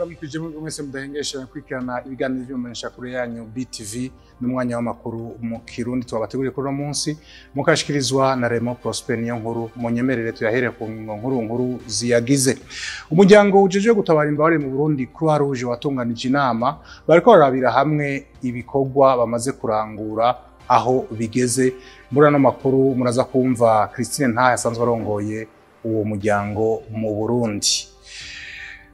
Ndabaramukije mwese mudahengesha kwikirana ibiganiro vy'umumenyesha kure yanyu BTV n'umwanya w'amakuru mu Kirundi twabateguriye kuri uno munsi mukashikirizwa na Remo Prosper niyo nkuru. Munyemerere tuyahere ku nkuru nkuru ziyagize. Umuryango ujeje gutabara imbabare mu Burundi Croix Rouge watunganije inama, bariko barabira hamwe ibikorwa bamaze kurangura aho bigeze. Muri ano makuru muraza kumva Christine Ntahe asanzwe arongoye uwo muryango mu Burundi.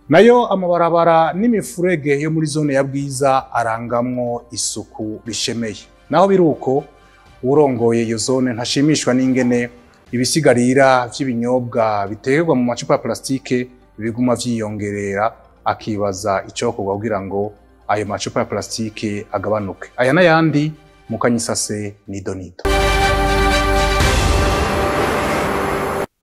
Nayo amabarabara n'imifurege yo muri zone ya Bwiza arangamwo isuku rishemeye. Naho biruko urongoye iyo zone ntashimishwa n'ingene ibisigarira vy'ibinyobwa biterwa mu macupa ya plastike biguma vyiyongerera, akibaza icokorwa kugira ngo ayo macupa ya plastike agabanuke. Aya n'ayandi mukanyisase nidonido.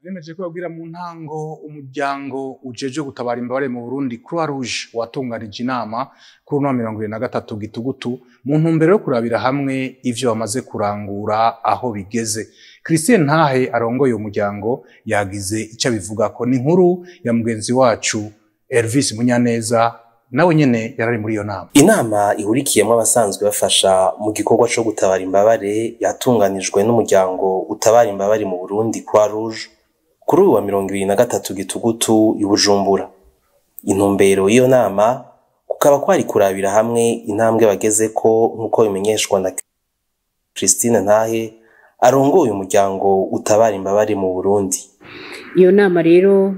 Nemeje kubabwira mu ntango, umuryango ujeje gutabara imbabare mu Burundi Croix Rouge watunganije inama kuri uno 23 gitugutu mu ntumbero yo kurabira hamwe ivyo bamaze kurangura aho bigeze. Christine Ntahe arongoye umuryango yagize ico abivuga ko ni inkuru ya mugenzi wacu Elvis Munyaneza, nawe nyene yarari muri iyo nama. Inama ihurikiyemwo abasanzwe bafasha mu gikorwa co gutabara imbabare yatunganijwe n'umuryango utabara imbabare mu Burundi Croix Rouge kuri uyu wa 23 gitugutu i Bujumbura. Intumbero y'iyo nama kukaba kwari kurabira hamwe intambwe bagezeko, nk'uko bimenyeshwa na Christine Ntahe arongoye umuryango utabara imbabare mu Burundi. Iyo nama rero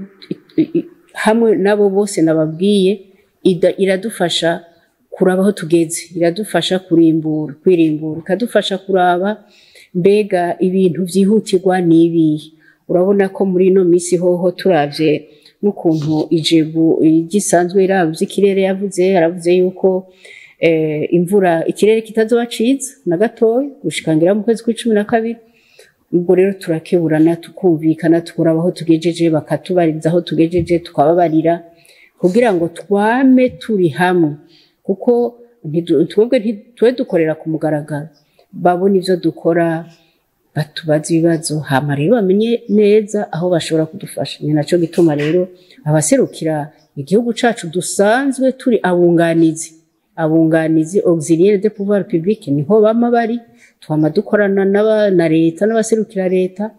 hamwe nabo bose nababwiye iradufasha kuraba aho tugeze, iradufasha kurimbura, kwirimbura, ikadufasha kuraba mbega ibintu vyihutirwa n'ibihe. Urabona ko muri ino misi hoho turavye n'ukuntu ijebu gisanzwe iravye ikirere yavuze, aravuze yuko imvura ikirere kitazoba ciza na gatoya gushikangira mu kwezi kw'icumi na kabiri. Ubwo rero turakeburana, tukumvikana, tukuraba aho tugejeje, bakatubariza aho tugejeje, tukababarira kugira ngo twame turi hamwe, kuko twebwe ntitwe dukorera ku mugaragaro, babona ivyo dukora, batubaza ibibazo, hama rero bamenye neza aho bashobora kudufasha. Ni naco gituma rero abaserukira igihugu cacu dusanzwe turi abunganizi auxiliaire de pouvoir public, niho bama bari, twama dukorana na leta n'abaserukira leta.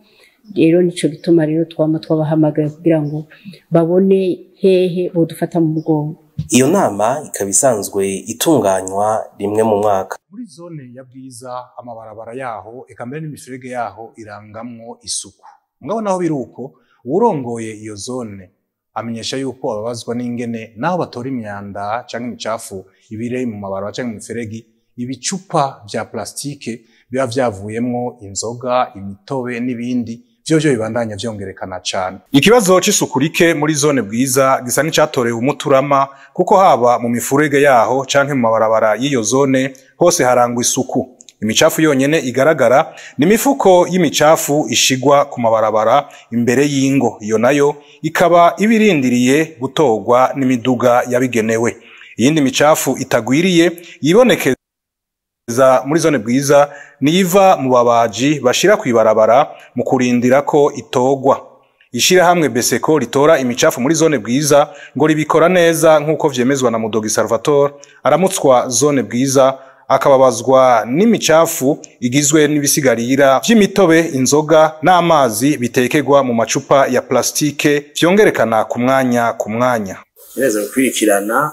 Rero nico gituma rero twama twabahamagaye kugira ngo babone hehe bodufata mu mugongo. Iyo nama ikaba isanzwe itunganywa rimwe mu mwaka. Muri zone ya Bwiza amabarabara yaho eka mbere n'imifurege yaho irangamwo isuku. Mugabo naho biruko urongoye iyo zone amenyesha yuko ababazwa n'ingene naho batora imyanda canke imicafu ibire mu mabarabara canke mu miferegi, ibicupa vya plastike biba vyavuyemwo inzoga, imitobe n'ibindi vyovyo bibandanya vyongerekana cane. Ikibazo c'isuku rike muri zone Bwiza gisa n'icatorewe umuturama, kuko haba mu mifurege yaho canke mu mabarabara y'iyo zone hose harangwa isuku. Imicafu yonyene igaragara ni imifuko y'imicafu ishigwa ku mabarabara imbere y'ingo, iyo nayo ikaba ibirindiriye gutorwa n'imiduga yabigenewe. Iyindi micafu itagwiriye yibonekeza muri zone Bwiza niva mu babaji bashira kwibarabara mu kurindira ko itogwa. Ishirahamwe Beseko ritora imicafu muri zone Bwiza ngo ribikora neza, nk'uko vyemezwa na Mudogi Salvatore aramutswa zone Bwiza, akababazwa n'imicafu igizwe n'ibisigarira vy'imitobe, inzoga n'amazi bitekerwa mu macupa ya plastike vyongerekana ku mwanya ku mwanya. Neza gukurikirana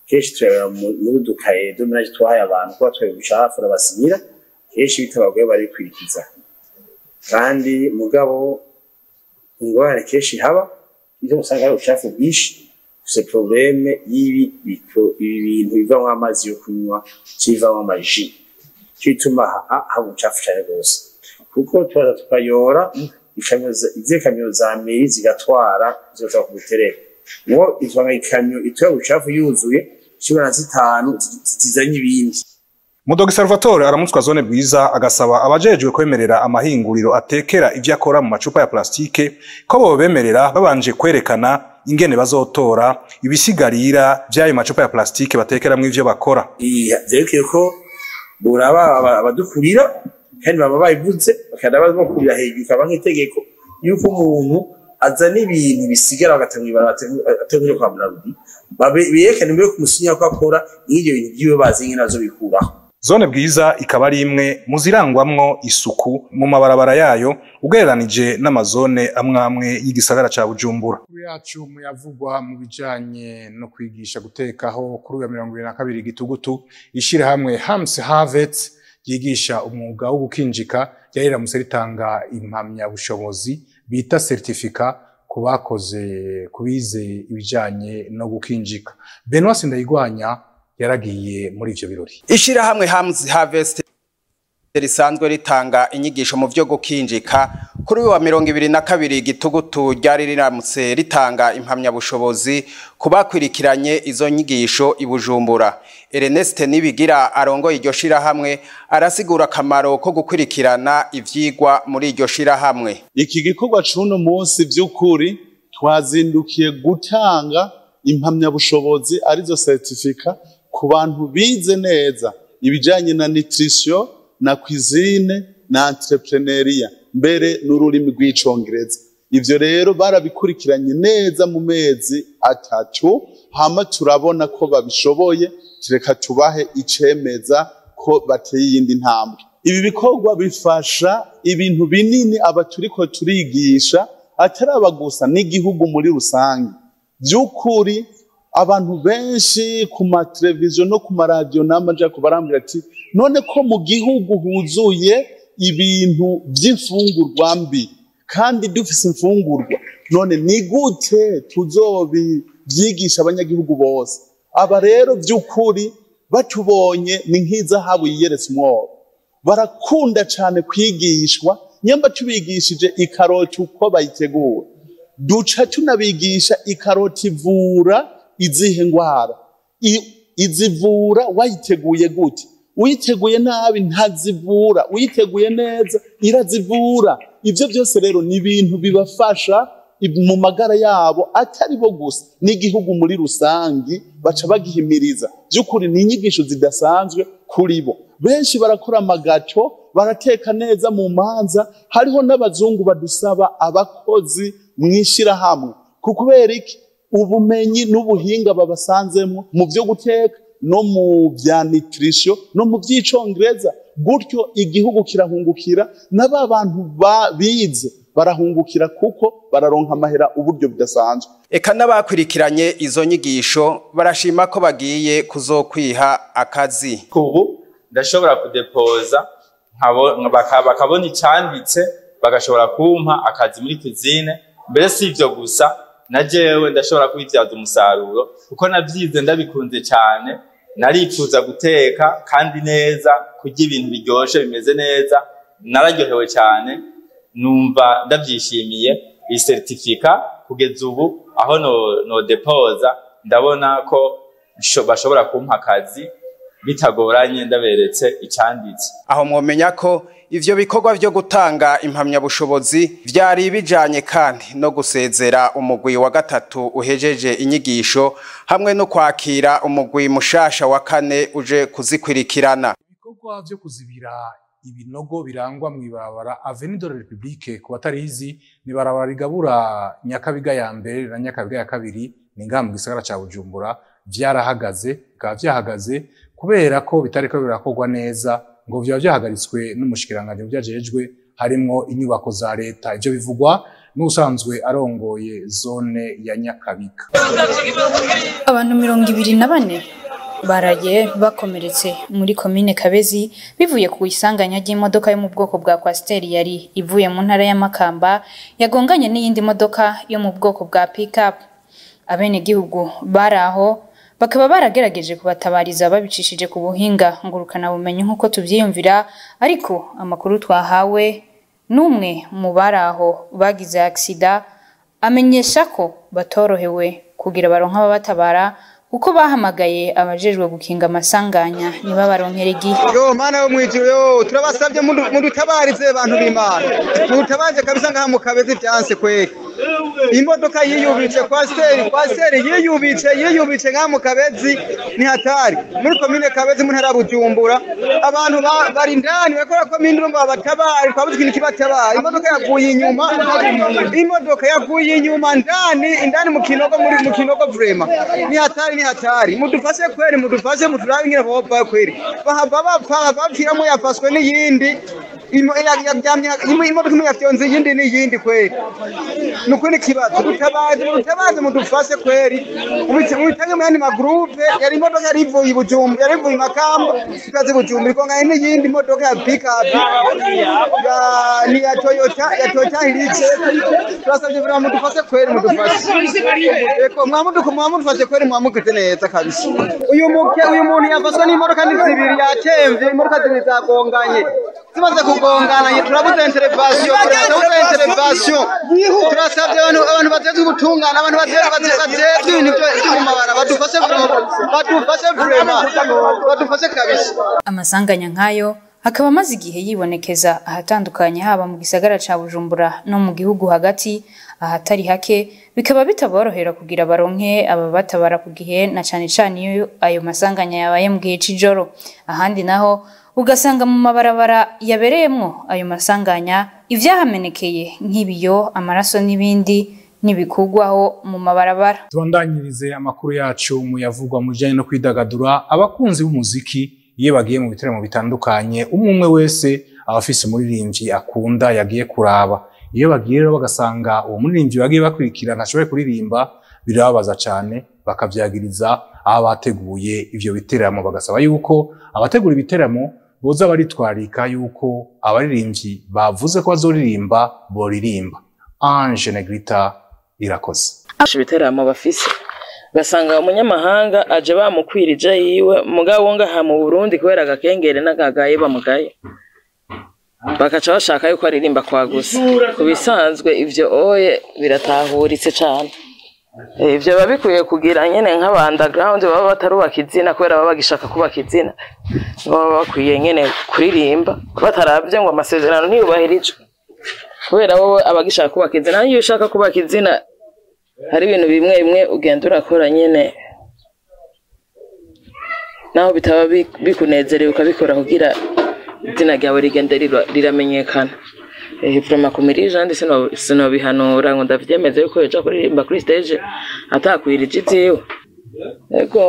kenshi turabera muri dukaye dominage twahaye abantu kuba twaye ubucafu urabasinyira, kenshi bitabagoye barikurikiza. Kandi mugabo ingorane kenshi haba iyo usanga hari ubucafu bwinshi, c'est problème y'ibi bintu bivamwo amazi yo kunywa kivamwo amaji, bituma haba ubucafu cane gose, kuko turaza tukayora ikamyo za meri zigatwara zigatwara ku buterere, ngo itwara ikamyo itwara ubucafu yuzuye cumi zitanu zizanye ibindi. Mudogi Salvatore aramutswa zone Bwiza agasaba abajejwe kwemerera amahinguriro atekera ivyo akora mu macupa ya plastike ko bobemerera babanje kwerekana ingene bazotora ibisigarira vy'ayo macupa ya plastike batekeramwo ivyo bakora. Vyerekeye ko boraba abadukurira kandi baba babivuze bakaba bakurira hejuru ikaba nk'itegeko yuko umuntu azana ibintu bisigara bagatanga ibara ateguye kwa Brarudi Berekane mbere kumusinya ko akora n'ivyo bintu vyiwe bazi ingene bazobikuraho. Zone Bwiza ikaba ari imwe mu zirangwamwo isuku mu mabarabara yayo ugereranije n'amazone amwamwe y'igisagara ca Bujumbura. Kuri yacu muyavugwa mu bijanye no kwigisha gutekaho, kuri uyu 2022 Gitugutu, ishirahamwe Hams Harvest ryigisha umwuga wo gukinjika ryariramutse ritanga impamyabushobozi bita certificat ku bakoze kubize ibijanye no gukinjika. Benoit Sindayigwanya yaragiye muri ivyo birori. Ishirahamwe Hams Harvest risanzwe ritanga inyigisho mu vyo gukinjika, kuri uyu wa 2022 Gitugutu ryari riramutse ritanga impamyabushobozi ku bakwirikiranye izo nyigisho i Bujumbura. Ernest Nibigira arongoye iryo shirahamwe arasigura akamaro ko gukwirikirana ivyigwa muri iryo shirahamwe. Iki gikorwa c'uno munsi vy'ukuri twazindukiye gutanga impamyabushobozi arizo certificat ku bantu bize neza ibijanye na nutrition na cuisine na entrepreneuriat mbere n'ururimi rw'icongereza. Ivyo rero barabikurikiranye neza mu mezi 3, hama turabona ko babishoboye, tureka tubahe icemeza ko bateye iyindi ntambwe. Ibi bikorwa bifasha ibintu binini abaturiko turigisha, atari aba gusa n'igihugu muri rusange. Vy'ukuri abantu benshi ku mateleviziyo no ku maradiyo n'amaja kubarambwira ati none ko mu gihugu huzuye ibintu vy'imfungurwa mbi kandi dufise imfungurwa, none ni gute tuzobivyigisha abanyagihugu bose? Aba rero vy'ukuri batubonye ni nk'izahabu yiyeretse umwobo. Barakunda cane kwigishwa, nyamba tubigishije ikaroti uko bayitegura, duca tunabigisha ikaroti ivura izihe ngwara, izivura wayiteguye gute, uyiteguye nabi ntazivura, uyiteguye neza irazivura. Ivyo byose rero ni ibintu bibafasha mu magara yabo, atari bo gusa n'igihugu muri rusangi baca bagihimiriza. By'ukuri ni inyigisho zidasanzwe kuri bo. Benshi barakora amagato, barateka neza mu manza, hariho n'abazungu badusaba abakozi mwishirahamwe. Kubera iki? Ubumenyi n'ubuhinga babasanzemo mu vyo guteka no mu vya nutrition no mu vy'icongereza. Gutyo igihugu kirahungukira, n'aba bantu bize barahungukira kuko bararonka amahera uburyo budasanzwe. Eka n'abakwirikiranye izo nyigisho barashima ko bagiye kuzokwiha akazi. Ubu ndashobora kudepoza bakabona icanditse bagashobora kumpa akazi muri cuisine. Mbere si ivyo gusa, na jewe ndashobora kubivyaza umusaruro kuko navyize ndabikunze cyane. Narifuza guteka kandi neza, kurya ibintu biryoshe bimeze neza. Nararyohewe cyane, numva ndavyishimiye iyi certificat. Kugeza ubu aho no depoza ndabona ko bashobora kumpa akazi bitagoranye ndaberetse icanditse. Aho mwomenya ko ivyo bikorwa vyo gutanga impamyabushobozi vyari bijanye kandi no gusezera umugwi wa 3 uhejeje inyigisho hamwe no kwakira umugwi mushasha wa 4 uje kuzikwirikirana. Ibikorwa vyo kuzibira ibinogo birangwa mw'ibarabara Avenue de la République, ku batarizi ni barabara rigabura Nyakabiga ya mbere na Nyakabiga ya kabiri, ni ngaha mu gisagara ca Bujumbura, vyarahagaze. Bikaba vyahagaze kubera ko bitariko birakorwa neza, ngo vyoba vyahagaritswe n'umushikiranganji vyajejwe harimwo inyubako za leta. Ivyo bivugwa n'usanzwe arongoye zone ya Nyakabiga. Abantu 24 baraye bakomeretse muri komine Kabezi bivuye ku isanganya ry'imodoka yo mu bwoko bwa Coaster yari ivuye mu ntara ya Makamba yagonganye n'iyindi modoka yo mu bwoko bwa pick-up. Abene gihugu baraho bakaba baragerageje kubatabariza babicishije ku buhinga ngurukana bumenyi nkuko tuvyiyumvira, ariko amakuru twahawe n'umwe mu baraho bagize accident amenyesha ko batorohewe kugira baronka ababatabara kuko bahamagaye abajejwe gukinga amasanganya nibabaronkere igihe. Yo mana yo mwijuru, yo turabasabye mudutabarize bantu b'Imana, mudutabarize kabisa ngaha mu Kabezi vyanse kweli. Imodoka yiyubitse kwasiteri yiyubitse nka mu Kabezi ni hatari muri komine Kabezi mu ntara Bujumbura. Abantu bari indani bakora komine urumva batabari twabuze ikintu kibatabara. Imodoka yaguye inyuma indani mu Kinogo, muri mu Kinogo vraiment ni hatari. Mudufashe kweri, mudufashe muturabe ingene boba kweri bahava bapfa bapfiramo yafashwe n'iyindi imodoka imwe yafyonze iyindi n'iyindi kweri. Nukuri kibazo mutabaze mudufashe kweri, mubitange mu yandi magroupe. Yari imodoka yari ivuye i Bujumbura, yari ivuye i Makamba ikaze Bujumbura ikongana n'iyindi modoka ya pick-up ni ya Toyota Hilux. Turasabye vraiment mudufashe kweri, mudufashe eko mwamudufashe kweri, mwamukite neza kabisa. Uyu muntu yafashwe n'imodoka ni zibiri yatemvye, imodoka zibiri zagonganye zimaze kugongana turabuze intervention. Turasabye abantu batezwe ubutungane, abantu batezwe ibintu byo mu mabara badufashe vraiment, badufashe kabisa. Amasanganya nkayo akaba amaze igihe yibonekeza ahatandukanye, haba mu gisagara ca Bujumbura no mu gihugu hagati ahatari hake, bikaba bitaborohera kugira baronke ababatabara ku gihe, na cane cane iyo ayo masanganya yabaye mu gihe c'ijoro. Ahandi naho ugasanga mu mabarabara yabereyemwo ayo masanganya ivyahamenekeye nk'ibiyo, amaraso n'ibindi ntibikugwaho mu mabarabara. Tubandanyirize amakuru yacu mu yavugwa mu bijanye no kwidagadura. Abakunzi b'umuziki iyo bagiye mu bitaramo bitandukanye, umwe wese abafise umuririmbyi akunda yagiye kuraba. Iyo bagiye rero bagasanga uwo muririmbyi bagiye bakurikira ntashoboye kuririmba, birababaza cane, bakavyagiriza abateguye ivyo biteramo, bagasaba yuko abategura ibiteramo boza baritwarika yuko abaririmbyi bavuze ko bazoririmba boririmba. Ange Negrita irakoze. Ibiteramo bafise basanga umunyamahanga aje bamukwirije yiwe, mugabo ngaha mu Burundi kubera agakengere n'agagaye bamugaye bakaca bashaka yuko aririmba kwa gusa. Kubisanzwe ivyo oye biratahuritse cane. Ivyo babikuye kugira nyene nk'aba underground baba batarubaka izina, kubera baba bagishaka kubaka izina, baba bakwiye nyene kuririmba bataravye ngo amasezerano ntiyubahirijwe, kubera wowe abagishaka kubaka izina. Iyo ushaka kubaka izina hari ibintu bimwe bimwe ugenda urakora nyene naho bitaba bikunezerewe ukabikora kugira izina ryawe rigende riramenyekana. Vraiment kumirije andi sinobihanura ngo ndavyemeze yuko yoja kuririmba kuri stage atakwirije iziwe. Ego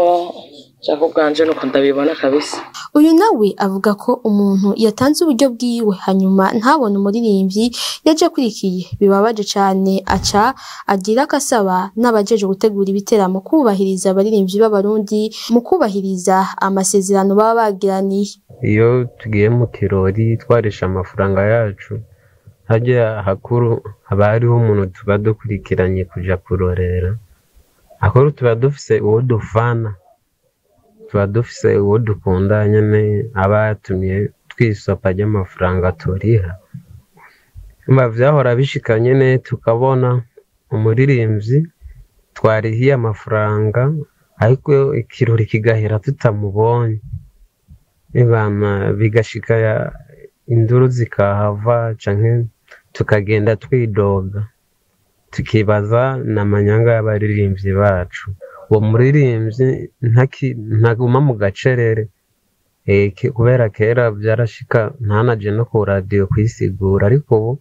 Jacob bwanje nuko ndabibona kabisa. Uyu nawe avuga ko umuntu yatanze uburyo bwiwe hanyuma ntabone umuririmbyi yaje akurikiye bibabaje cane, aca agira akasaba n'abajeje gutegura ibiteramo kubahiriza abaririmbyi b'abarundi mu kubahiriza amasezerano baba bagiraniye. Iyo tugiye mu kirori twarisha amafaranga yacu, hajya hakuru haba hariho umuntu tuba dukurikiranye kuja kurorera, akuru tuba dufise uwo dufana, tuba dufise uwo dukunda nyene aba yatumye twisopa ry'amafaranga turiha. Mba vyahora bishika nyene tukabona umuririmbyi twarihiye amafaranga ariko ikirori kigahera tutamubonye, ibana bigashika induru zikahava canke tukagenda twidoga tukibaza n'amanyanga y'abaririmbyi bacu. Uwo muririmbyi ntaguma mu gacerere, kubera kera byarashika ntanaje no ku radio kwisigura, ariko ubu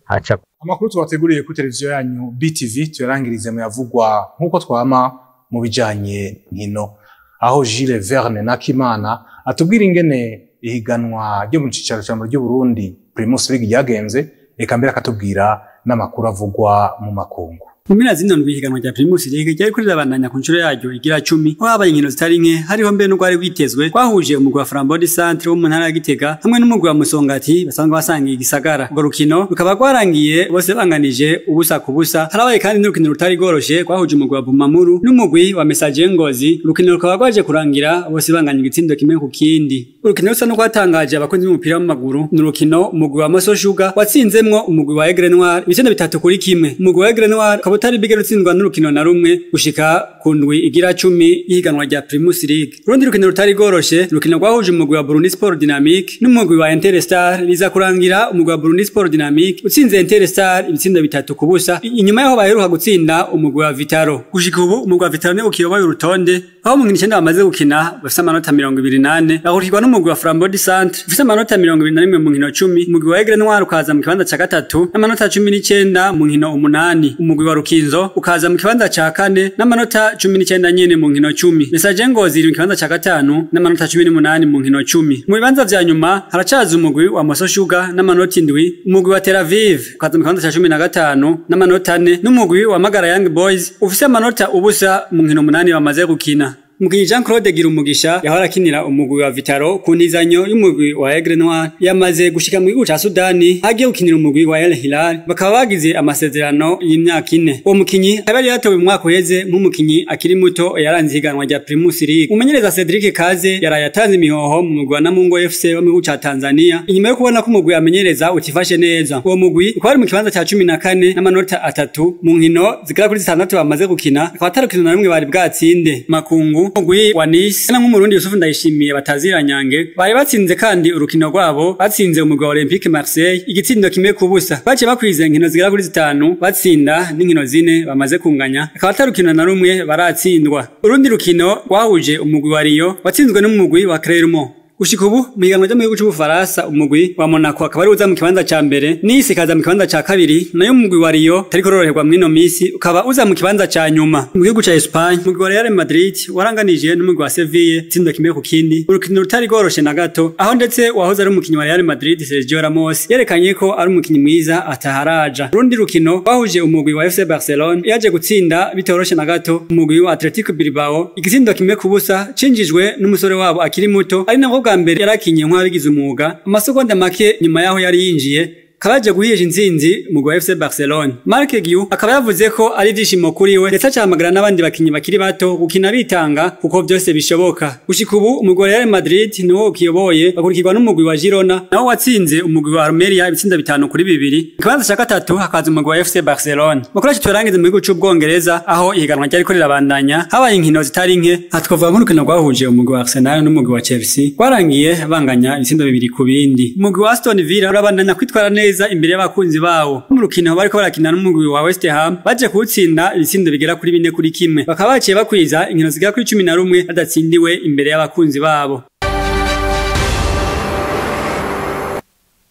aca. Amakuru tubateguriye kuri televiziyo yanyu BTV tuyarangirize mu yavugwa nkuko twama mu bijanye nkino, aho Gilles Verne Nakimana atubwira ingene ihiganwa ryo mu cicaro ca mbere ry'u Burundi Primus League ryagenze, eka mbere akatubwira n'amakuru avugwa mu makungu. Mu mpera zino ndwi ihiganwa rya Primus League ryariko rirabandanya ku nshuro yaryo igira 10, aho habaye inkino zitari nke, hariho mbere n'urwari rwitezwe rwahuje umugwi wa Flambeau du Centre wo mu ntara ya Gitega hamwe n'umugwi wa Musongati basanzwe basangiye igisagara. Urwo rukino rukaba rwarangiye bose banganije ubusa ku busa. Harabaye kandi n'urukino rutari rworoshe rwahuje umugwi wa Bumamuru n'umugwi wa Messager Ngozi, urukino rukaba rwaje kurangira bose banganya igitsindo kimwe ku kindi. Urukino rusa n'urwatangaje abakunzi b'umupira w'amaguru ni urukino umugwi wa Moso Sugar watsinzemwo umugwi wa Aigle Noir ibitsindo 3-1. Umugwi wa Aigle Noir ukaba utari bigera utsindwa n'urukino na rumwe gushika ku ndwi igira 10 y'ihiganwa rya Primus League. Urundi rukino rutari rworoshe, urukino rwahuje umugwi wa Burundi Sport Dynamic n'umugwi wa Interstar, biza kurangira umugwi wa Burundi Sport Dynamic utsinze Interstar ibitsindo 3-0 inyuma yaho baheruka gutsinda umugwi wa Vitaro. Gushika ubu umugwi wa Vitaro ni ukiyoboye urutonde, aho mu nkino 9 bamaze gukina bafise amanota 28, bakurikirwa n'umugwi wa Flambeau du Centre ufise amanota 21 mu nkino 10, umugwi wa Aigle Noir ukaza mu kibanza ca gatatu n'amanota 19 mu nkino 8, umugwi wa Rukinzo ukaza mu kibanza ca kane n'amanota 19 nyene mu nkino 10, Messager Ngozi iri mu kibanza ca gatanu n'amanota 18 mu nkino 10. Mu bibanza vya nyuma haracaza umugwi wa Moso Sugar n'amanota 7, umugwi wa Tel Aviv ukaza mu kibanza ca 15 n'amanota 4, n'umugwi wa Magara Young Boys ufise amanota 0 mu nkino 8 bamaze gukina. Umukinyi Jean Claude Girumugisha yahora akinira umugwi wa Vitaro ku ntizanyo y'umugwi wa Aigle Noir yamaze gushika mu gihugu ca Sudani agiye gukinira umugwi wa El Hilal, bakaba bagize amasezerano y'imyaka 4. Uwo mukinyi akaba yari yatowe mu mwaka uheze nk'umukinyi akiri muto yaranze ihiganwa rya Primus League. Umumenyereza Cedric Kaze yaraye atanze imihoho mu mugwi wa Namungo FC wo mu gihugu ca Tanzania inyuma yo kubona ko umugwi amenyereza utifashe neza. Uwo mugwi ukaba wari mu kibanza ca 14 n'amanota 3 mu nkino zigera kuri 6 bamaze gukina, akaba atarukino na rumwe bari bwatsinde. Makungu umugwi wa Nice na nk'umurundi Yusufu Ndayishimiye bataziranyange bari batsinze kandi urukino rwabo batsinze umugwi wa Olympique Marseille igitsindo 1-0, bace bakwize inkino zigera kuri 5 batsinda n'inkino 4 bamaze kunganya, akaba atarukino na rumwe baratsindwa. Urundi rukino rwahuje umugwi wa Rio watsinzwe n'umugwi wa Clermont. Gushika ubu mu higanwa ryo mu gihugu c'Ubufaransa umugwi wa Monaco akaba ari uza mu kibanza ca mbere, Nice ikaza mu kibanza ca kabiri, nayo umugwi wa Rio utariko uroroherwa mw'ino misi ukaba uza mu kibanza ca nyuma. Mu gihugu ca Espagne umugwi wa Real Madrid waranganije n'umugwi wa Sevilla itsindo 1-0, urukino rutari rworoshe na gato, aho ndetse wahoze ari umukinyi wa Real Madrid Sergio Ramos yerekanye ko ari umukinyi mwiza ataharaja. Urundi rukino rwahuje umugwi wa FC Barcelona yaje gutsinda bitoroshe na gato umugwi wa Atletico Bilbao igitsindo 1-0 cinjijwe n'umusore wabo akiri muto ari nabwo bwa mbere yarakinye nk'abigize umwuga amasegonda make nyuma yaho yari yinjiye kabaje guhesha intsinzi mu gwa FC Barcelona. Marc Guiu akaba yavuze ko ari ibyishimo kuri we ndetse acahamagara n'abandi bakinyi bakiri bato gukina bitanga kuko byose bishoboka. Gushika ubu umugwi wa Real Madrid niwo ukiyoboye, bakurikirwa n'umugwi wa Girona nawo watsinze umugwi wa Almeria ibitsinda 5-2. Ikibanza ca gatatu hakaza umugwi wa FC Barcelona. Makuru turangize mu gihugu c'Ubwongereza aho ihiganwa ryariko rirabandanya habaye inkino zitari nke, hatwovuga nk'urukino rwahuje umugwi wa Arsenal n'umugwi wa Chelsea rwarangiye banganya ibitsindo 2-2. Umugwi wa Aston Villa urabandanya kwitwara neza imbere y'abakunzi bawo. Mu rukino bariko barakina n'umugwi wa West Ham baje kuwutsinda ibitsindo bigera kuri 4-1, bakaba baciye bakwiza inkino zigera kuri 11 badatsindiwe imbere y'abakunzi babo.